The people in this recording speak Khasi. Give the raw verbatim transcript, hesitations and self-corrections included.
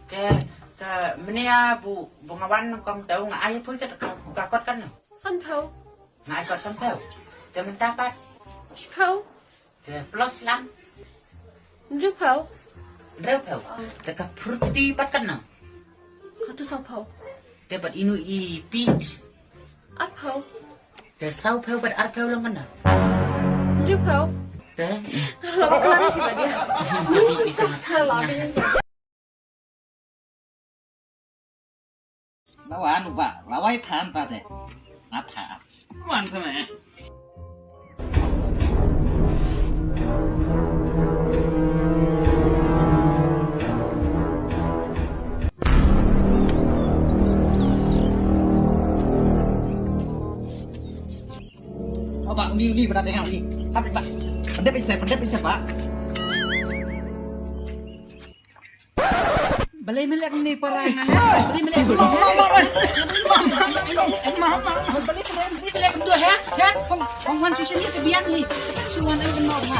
Te, te, mynne bu, bu nga wan nyngkong te nga ai phi ka, ka, ka kot katno? Sanphew. Nga ai kot sanphew. Te mynta pat? Shiphew. Te plus lang? Hynriewphew. Hynriewphew. Te ka fruit ti pat katno? Hato sawphew. Te bad inu i peach? Arphew. Te sawphew bad arphew long katno? Hynriewphew. Te? Nga la bakla ïa phi ba dia. Ïa phi, ïa phi. Nga la bakla ïa phi. Lawan u ba, lawai phan ta te. Nga phan. Wan sa me. Oh, ba, uni, uni, berat ya, uni. Tapi, ba, pendep ise, pendep ise, ba. Balei me leh kumne para nga, ha? Balei me leh kumne, ha? Balei me leh kumne, ha? Ha? Kong, kong wan shu shane te biang hi. Shu wan ai kumno, ha?